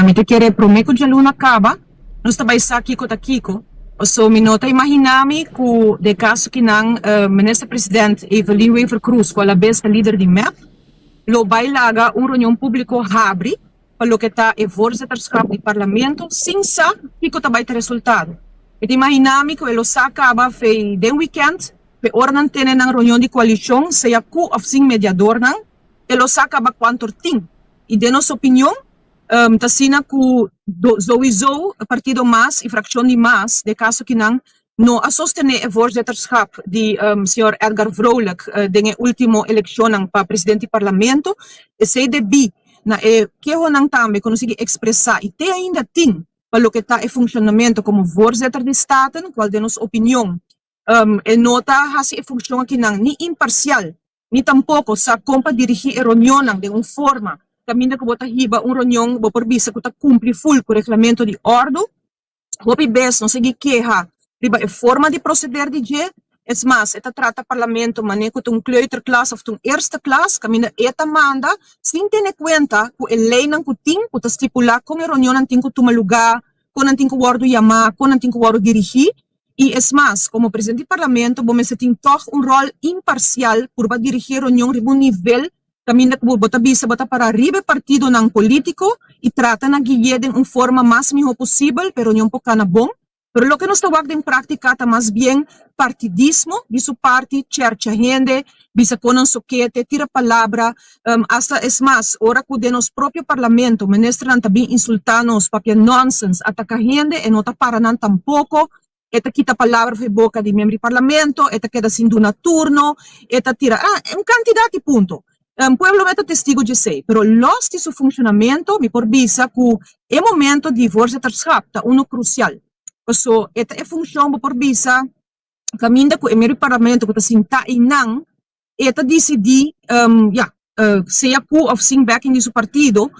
Mi ta kere prome ku djaluna kaba nos ta bai sa kiko ta kiko. Paso mi no ta imaginá mi ku den kaso kinan Minister President Evelyn Wever-Croes ku alabes ta lider di mep lo bai laga un reunion públiko habri pa loke ta e voorzitterschap di Parlamento sin sa kiko ta bai ta resultado. Mi ta imaginá mi ku e lo sa kaba fei den wikènt p'e ora nan tene nan reunion di koalishon sea ku òf sin mediadornan e lo sa kaba kuantor tin. I den nos opinion ta asina ku souiso partido mas i frakshon di mas den kaso kinan no a sostené e voorzitterschap di señor Edgar Vrolijk den e último elekshonnan pa presidente di parlamento. Esei debí na e kehonan tambe ku nos sigui ekspresá i te ainda tin pa loke ta e funshonamentu komo voorzitter di Staten, kual den nos opinion e no ta hasi e funshon akinan ni imparsial ni tampoko sa kon pa dirigí e reunionnan den un forma kaminda ku bo ta hiba un reunion bo por bisa ku ta kumpli ful ku reglamento di òrdu. Hopi bes nos sigui keha riba e forma di proseder di dje. Es mas, e ta trata parlamento manera ku ta un kleuterklas òf ta un eerste klas kaminda e ta manda sin tene kuenta ku e leinan ku tin ku ta stipulá kon e reunionnan tin ku tuma lugá, kon nan tin ku wòrdu yamá, kon nan tin ku wòrdu dirigí. I es mas, komo presidente di parlamento bo mester tin tòg un ròl imparsial purba dirigí e reunion riba un nivel kaminda ku bo ta bisa bo ta para riba e partidonan polítiko i trata na gui'é den un forma mas mihó posibel pa e reunion por kana bon. Pero loke nos ta wak den práktika ta mas bien partidismo di su parti, chèrcha hende, bisa kon nan sokete, tira palabra, asta es mas, ora ku den nos propio parlamento ministernan ta bin insultá nos, papia nònsens, ataká hende, e no ta para nan tampoko, e ta kita palabra for e boka di miembro di parlamento, e ta keda sin duna turno, e ta tira, un kantidat di punto. Pueblo mester ta testigo di esei, pero lòs di su funshonamentu mi por bisa ku e momento di voorzitterschap ta unu krusial, paso e ta e funshon bo por bisa kaminda ku e miembro di parlamento ku ta sintá einan e ta disidí ya sea ku òf sin backing di su partido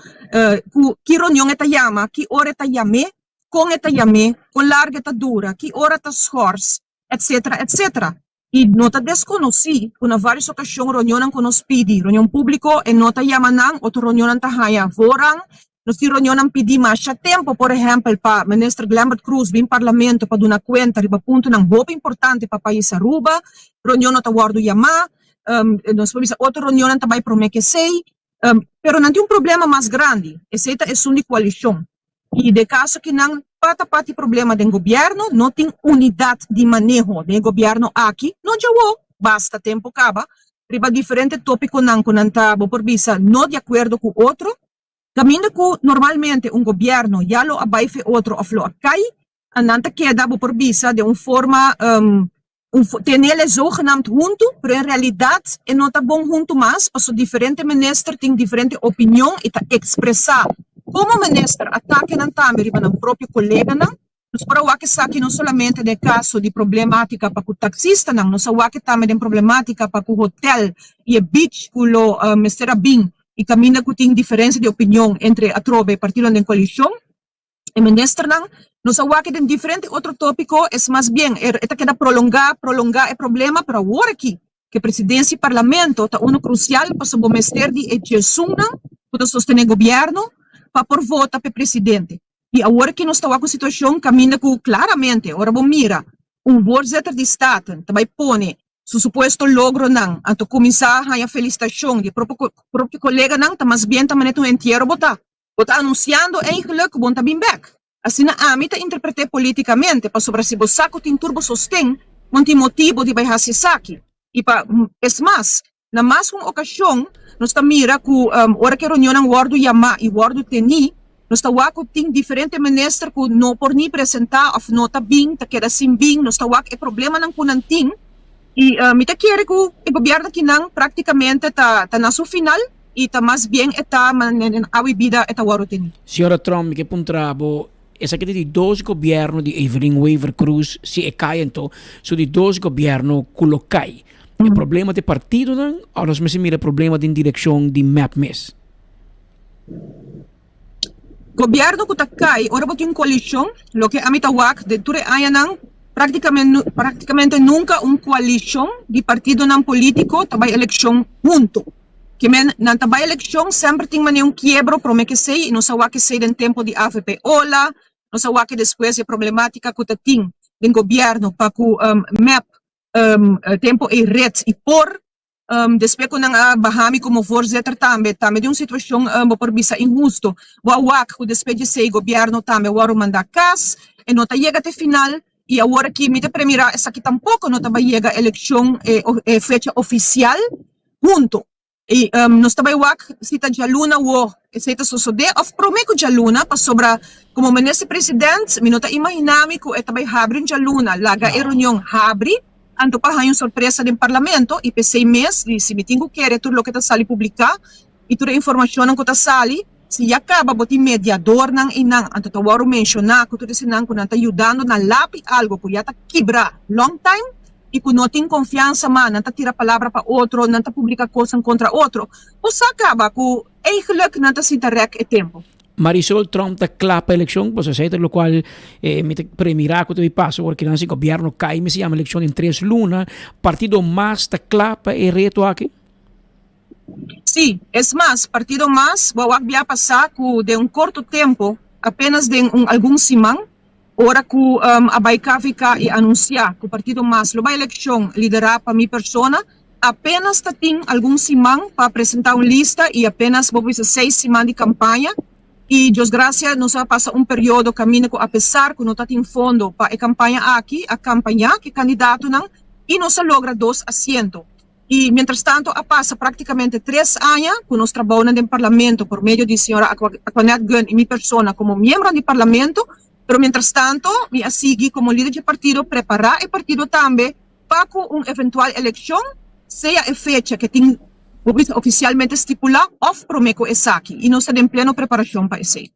ku ki reunion e ta yama, ki ora e ta yam'é, kon e ta yam'é, kon largu e ta dura, ki ora ta schors, etcetera, etcetera. I no ta deskonosí ku na vários okashon reunionnan ku nos pidi, reunion públiko, e no ta yama nan, otro reunionnan ta haña voorrang. Nos tin reunionnan pidí masha tempu, por ehèmpel pa Minister Glenbert Croes bin Parlamento pa duna kuenta riba puntonan hopi importante pa pais Aruba, reunion no ta wòrdu yamá. Nos por bisa otro reunionnan ta bai promé ku esei. Pero nan tin un problema mas grandi, esei ta esun di koalishon. I den kaso ki nan pa ta parti problema den gobièrnu, no tin unidat di maneho den e gobièrnu aki, no djawo, basta tempu kaba, riba diferente tópikonan ku nan ta, bo por bisa, no di akuerdo ku otro. Kaminda ku normalmente un gobièrnu ya lo a bai fe otro òf lo a kai, nan ta keda, bo por bisa, den un forma Un tenele zogenaamd huntu, pero en realidad e no ta bon huntu mas, paso diferente minister tin diferente opinion y ta expresa como minister atakenan tambe riba nan propio coleganan. Nos por a wak esaki no solamente den e caso di problematica pa cu taxistanan, nos a wak e tambe den problematica pa cu hotel y e beach cu lo mester a bin y caminda cu tin diferencia di opinion entre atrobe partidonan den coalicion. E ministernan, nos a wak den diferente otro tópiko, es mas bien e ta keda prolongá, prolongá e problema, pero awor aki ku e presidensia di parlamento ta unu krusial pasobra bo mester di e djesunnan ku ta sostené gobièrnu pa por vota pa e presidente. I awor aki nos ta wak un situashon kaminda ku klaramente ora bo mira un voorzitter di Staten ta bai pone su supuesto logronan anto kuminsá haña felisitashon di e propio koleganan ta mas bien ta manera un entiero bo ta. Bo ta anunsiando eigenlijk ku bo ta bin bèk. Asina ami ta interpret'é polítikamente, pasobra si bo sa ku tin tur bo sosten, bo tin motibu di bai hasi esaki. I pa es mas, na mas ku un okashon nos ta mira ku ora ku e reunionnan wòrdu yamá i wòrdu tení, nos ta wak ku tin diferente minister ku no por ni presentá òf no ta bin, ta keda sin bin. Nos ta wak e problemanan ku nan tin. I mi ta kere ku e gobièrnu akinan práktikamente ta na su final. I ta mas bien e ta manera den awe bida e ta wòrdu teni. Señora Trump, mi ke puntra bo, esaki ta di dos gobierno di Evelyn Wever Croes, si e kai anto, su di dos gobierno ku lo kai. E problema ta e partidonan òf nos mester mira e problema den direkshon di mep mes? Gobierno ku ta kai ora bo tin un koalishon, loke ami ta wak den tur e añanan, praktikamente nunka un koalishon di partidonan polítiko ta bai elekshon huntu. Ke men nan ta bai elekshon semper tin manera un kiebro prome ke esei i nos a wak esei den tempo di avp ola, nos a wak despues e problematica ku ta tin den gobierno pa ku mep tempo ei red i por. Despues ku nan a baha mi komo voorzitter tambe, tambe den un situashon bo por bisa inhusto. Bo a wak ku despues di esei gobierno tambe a wòrdu mandá kas, e no ta yega te final i awor aki mi ta premirá esaki tampoko no ta bai yega elekshon e fecha ofisial hunto. I nos ta bai wak si ta djaluna awo esei ta sosodé òf promé ku djaluna pasobra komo minister president mi no ta imaginá mi ku e ta bai habri un djaluna laga e reunion habri. Anto pa haña un sorpresa den Parlamento y p'esey mes di si mi tin cu kere tur loke ta sali publica y tur e informacionnan cu ta sali, si ya caba bo tin mediadornan eynan, anto ta worde menciona cu tur esenan cu nan ta yudando na lapi algo cu ya ta kibra long time y cu no tin confiansa mas, nan ta tira palabra pa otro, nan ta publica cosnan contra otro, bo sa caba cu eigenlijk nan ta sinta rek e tempo. Marisol Trump ta kla pa elekshon, pasobra esei ta lokual mi ta premirá ku ta bin pasa ora kinan si gobièrnu kai mi si yama elekshon den tres luna. Partido mas ta kla pa e reto aki? Sí, es mas, Partido mas bo a wak bia pasá ku den un korto tempu, apenas den un algun siman, ora ku a bai KVK i anunsiá ku Partido mas lo bai elekshon liderá pa mi persona, Apenas ta tin algun siman pa presenta un lista y apenas bo bisa seis siman di campaña y Dios gracia nos a pasa un periodo caminda cu apesar cu no ta tin fondo pa e campaña aki a campaña cu e candidatonan y nos a logra dos asiento y mientras tanto a pasa practicamente tres aña cu nos trabounan den parlamento por medio di señora Aquanette Gunn y mi persona como miembronan di parlamento pero mientras tanto mi a sigui como lider dje partido prepara e partido tambe Pa ku un eventual elekshon, sea e fecha ke tin bo bisa ofisialmente stipulá òf promé ku esaki, i nos ta den pleno preparashon pa esei.